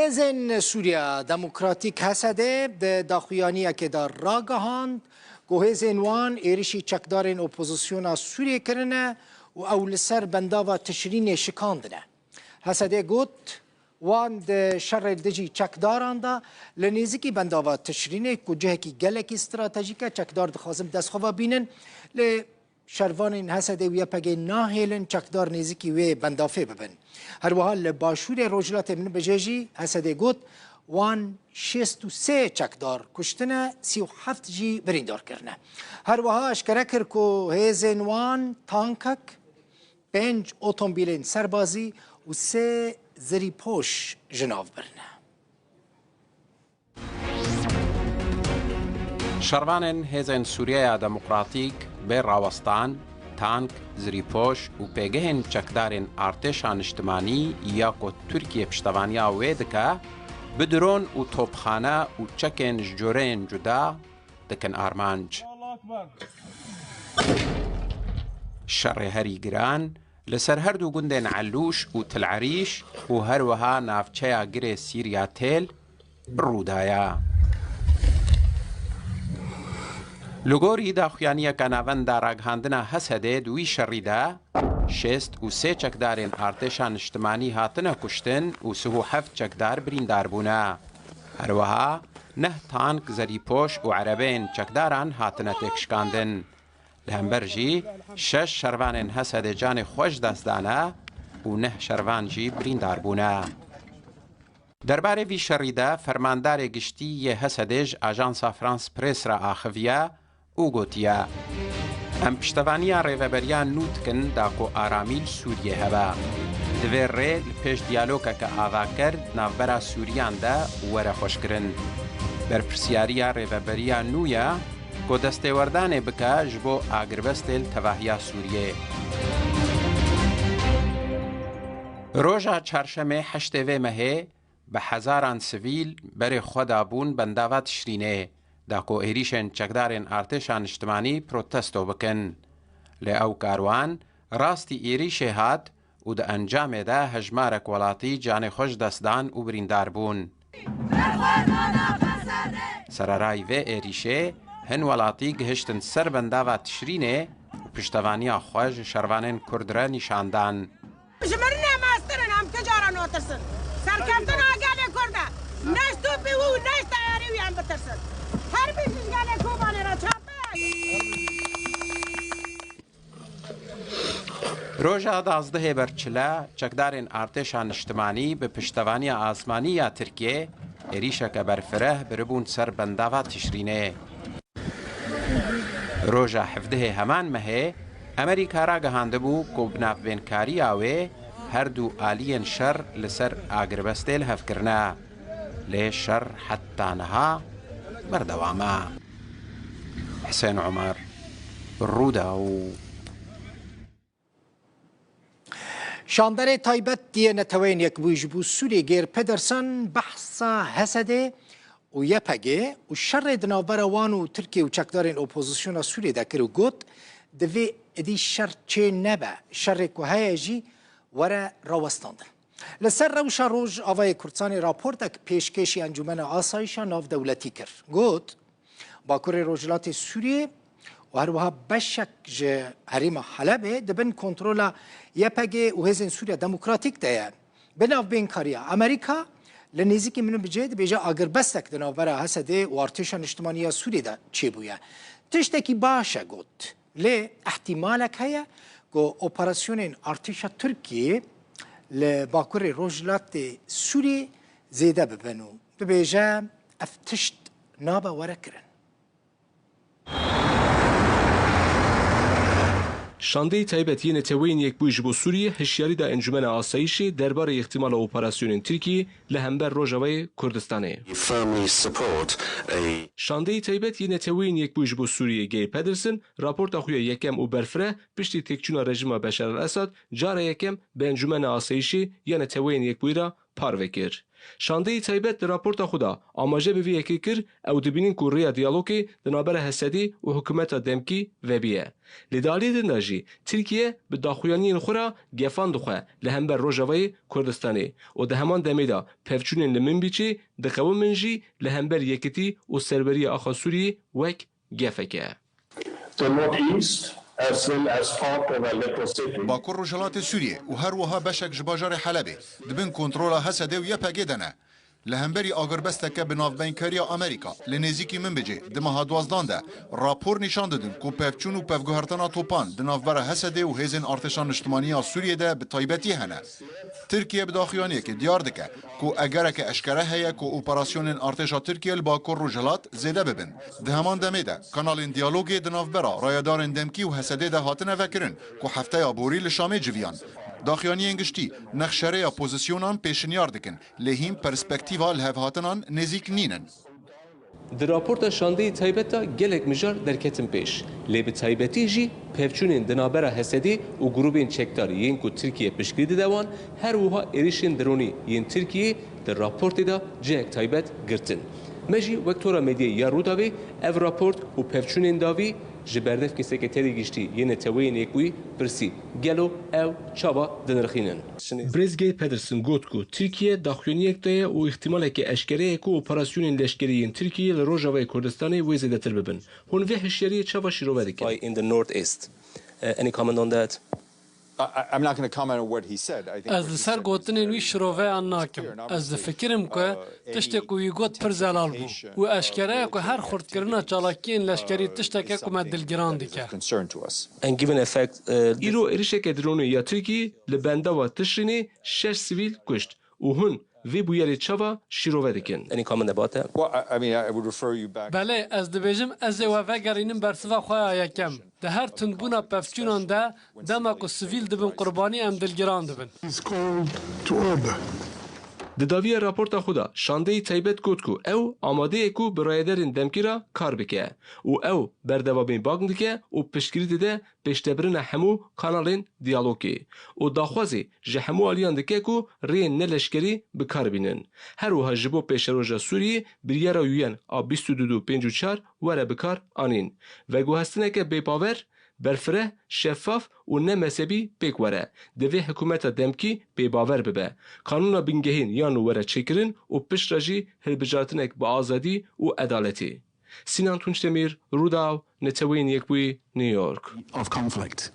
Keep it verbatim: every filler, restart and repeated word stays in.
Hêzên Sûriya Demokratîk, H S D, di daxuyaniyekê de ragihand ku hêzên wan êrişî çekdarên opozisyona Sûriyê kirine û ew li ser bendava Tişrînê şikandine. H S D got, wan di şerê dijî çekdaran de li nêzîkî bendava Tişrînê, ku cihekî gelekî stratejîk e, çekdar dixwazin bi dest xwe ve bînin, lê şervanên H S D û Y P G nahêlin çekdar nêzîkî wê bendafê bibin. Her wiha li başûrê rojhilatê Minbicê jî H S D got, wan şêst û sê çekdar kuştine, sî û heft jî birîndar kirine. Her wiha eşkere kir ku hêzên wan tankek, pênc otomobîlên serbazî û sê zirîpoş ji nav birine. Şervanên Hêzên Sûriyeya Demokratîk bê rawestan, tank, zirîpoş û pêgehên çekdarên artêşa niştimanî ya ku Tirkiye piştevaniya wê dike, bi dron û topxane û çekên ji coreyên cuda dikin armanc. Şerê herî giran li ser her du gundên Elûş û Til Erîş û her wiha navçeya Girê Sîrya Têl rû daye. Li gorî daxuyaniyeke navenda ragihandina H S D di wî şerî de, şêst û sê çekdarên artêşa niştimanî hatine kuştin û sih û heft çekdar birîndar bûne. Her wiha neh tank, zerîpoş û erebeyên çekdaran hatine têkşikandin. Li hember jî şeş şervanên H S D canê xwe ji dest dane û neh şervan jî birîndar bûne. Derbarê vî şerî de fermandarê giştî yê H S D ji Ajansa France Press re axiviye û gotiye, em piştevaniya rêveberiya nû dikin da ku aramî li Sûriyê hebe. Divê rê li pêş diyalogeke avaker di navbera Sûriyan de were xweşkirin. Berpirsiyariya rêveberiya nû ye ku destêwerdanê bike ji bo agirbestê li tevahiya Sûriyê. Roja çarşemê heştê vê mehê bi hezaran sivîl berê xwe dabûn bendava Tişrînê, da ku êrîşên çekdarên artêşa niştimanî protesto bikin. Lê ew karwan rastî êrîşê hat û di encamê de hejmarek welatî canê xwe ji dest dan û birîndar bûn. Sererayî vê êrîşê hin welatî gihiştin ser bendava Tişrînê û piştevaniya xwe ji şervanên Kurd re nîşan dan. Ji mirinê em mestir in, em ti cara natirsin. Serkeftina gelê Kurd e. Ne ji topê wî û ne ji teyarê wî em bitirsin. Her bî ji gelê Kobanê re çape. Roja duwazdehê ber çile, çekdarên artêşa niştimanî bi piştevaniya asmanî ya Tirkiyê êrîşeke berfireh biribûn ser bendava Tişrînê. Roja hevdehê heman mehê, Amerîka ragihandibû ku bi navbênkariya wê her du aliyên şer li ser agirbestê li hev kirine. Lê şer heta niha berdewam e. Husên Omer, Rûdaw. Şanderê taybet yê Neteweyên Yekbûyî ji bo Sûriyê Geir Pedersen behsa H S D û Y P G û şerê di navbera wan û Tirkiye û çekdarên opozisyona Sûriyê de kir û got, divê êdî şer çê nebe, şerê ku heye jî were rawestandin. Li ser rewşa Rojavayê Kurdistanê raportek pêşkêşî Encûmena Asayîşa Navdewletî kir. Got, Bakurê Rojhilatê Sûriyê û her wiha beşek ji herêma Helebê di bin kontrola Y P G û Hêzên Sûriya Demokratîk de ye. Bi navbênkariya Amerîka, li nêzîkî Minbicê dibêje agirbestek di navbera H S D û Artêşa Niştimanî ya Sûriyê de çêbûye. Tiştekî baş e got. Lê ihtimalek heye ku operasyonên artêşa Tirkiyê li bakurê rojhilatê Sûriyê zêde bibin û dibêje ev tişt nabe were kirin. Şandeyê taybet yê Neteweyên Yekbûyî ji bo Sûriyê hişyarî da Encûmena Asayîşê derbarê îhtîmala operasyonên Tirkiyê li hember Rojavayê Kurdistanê. Şandeyê taybet yê Neteweyên Yekbûyî ji bo Sûriyê Geir Pedersen raporta xwe ya yekem û berfireh piştî têkçûna rejîma Beşar el-Esad cara yekem bi Encûmena Asayîşê ya Neteweyên Yekbûyî re parve kir. Şandeyî taybet di raporta xwe de amaje bi vê yekê kir, ew dibînin ku rêya diyalogê di navbera Hesedê û hikûmeta demkî vebiye. Lê di aliyê din de jî Tirkiye bi daxuyaniyên xwe re gefan dixwe li hember Rojavayê Kurdistanê û di heman demê de pevçûnên li Minbicê diqewimin jî li hember yekitî û serweriya axa Sûriyê wek gefek e. The Northeast, as well as part of Aleppo City. Bakur Rojhilatê Sûriyê û her wiha beşek ji bajarê Helebê di bin kontrola Hesedê û Y P G de ne. Li hemberî agirbesteke bi navbeynkariya Amerîka li nêzîkî Minbicê di meha duwazdan de rapor nîşan didin ku pevçûn û pevguhertina topan di navbera Hesedê û hêzên artêşa niştimanî ya Sûriyê de bi taybetî hene. Tirkiye bi daxuyaniyekê diyar dike ku egereke eşkere heye ku operasyonên artêşa Tirkiye li Bakur Rojhilat zêde bibin. Di heman demê de kanalên diyalogê di navbera rayedarên demkî û Hesedê de hatine vekirin ku hefteya borî li Şamê civiyan. Daxuyaniyên giştî nexşereya pozîsyonan pêşinyar dikin, lê hîn perspektîva lihevhatinan nêzîk nînin. Di raporta şandeyî taybet de gelek mijar derketin pêş, lê bi taybetî jî pevçûnên di navbera Hesedê û grûbên çekdar yên ku Tirkiye piştgirî dide wan, her wiha êrişên dronî yên Tirkiyeyê di raportê de cihek taybet girtin. Me jî wek Tora Medyayê ya Rûdawê ev raport û pevçûnên dawî ji berdevkê Sekreterê Giştî yê Neteweyên Yekbûyî pirsî, gelo ew çawa dinirxînin? Birêz Gail Pedersen got ku Tirkiye daxuyaniyek daye û îhtimaleke eşkere ye ku operasyonên leşkerî yên Tirkiyeyê li Rojavayê Kurdistanê wê zêdetir bibin. Hûn vê hişyariyê çawa şîrove dikin? By in the northeast. Uh, any comment on that? I, I- I'm not going to comment on what he said. I think Ez what li he ser said was gotinên wî very, şiroveyan uh, nakim. Clear. And Ez obviously, difikirim ku uh, tiştê any ku wî got pir zelal bû û eşkere ye ku her xurtkirina çalakiyên leşkerî tişteke ku me dilgiran dike. And given the fact, uh, Îro êrişeke dronê ya Tirkiyê li Bendawa Tişrînê şeş sivîl kuşt û hûn vê bûyerê çawa şîrove dikin? Any comment about that? Well, I, I mean, I would refer you back. Belê, ez dibêjim ez ê we vegerînim bersiva xwe ya yekem. Di her tundbûna pevçûnan de, dema ku sivîl dibin qurbanî, em dilgiran dibin. Is called to order. Di dawiya raporta xwe de şandeyî taybet got ku ew amade ye ku bi rayedarên demkî re kar bike û ew berdewamî bang dike û piştgirî dide pêşdebirina hemû kanalên diyalogê û daxwazê ji hemû aliyan dike ku rêyên neleşkerî bi kar bînin. Her wiha ji bo pêşeroja Sûriyê biryara U N a bîst û du du pênc û çar were bi kar anîn. Veguhestineke bêbawer, berfireh, şeffaf û ne mezhebî pêk were. Divê hikûmeta demkî bêbawer bibe. Kanûna bingehîn ya nû were çêkirin û piştre jî hilbijartinek bi azadî û edaletê. Sinan Tunçdemir, Rûdaw, Neteweyên Yekbûyî, New York. Of conflict.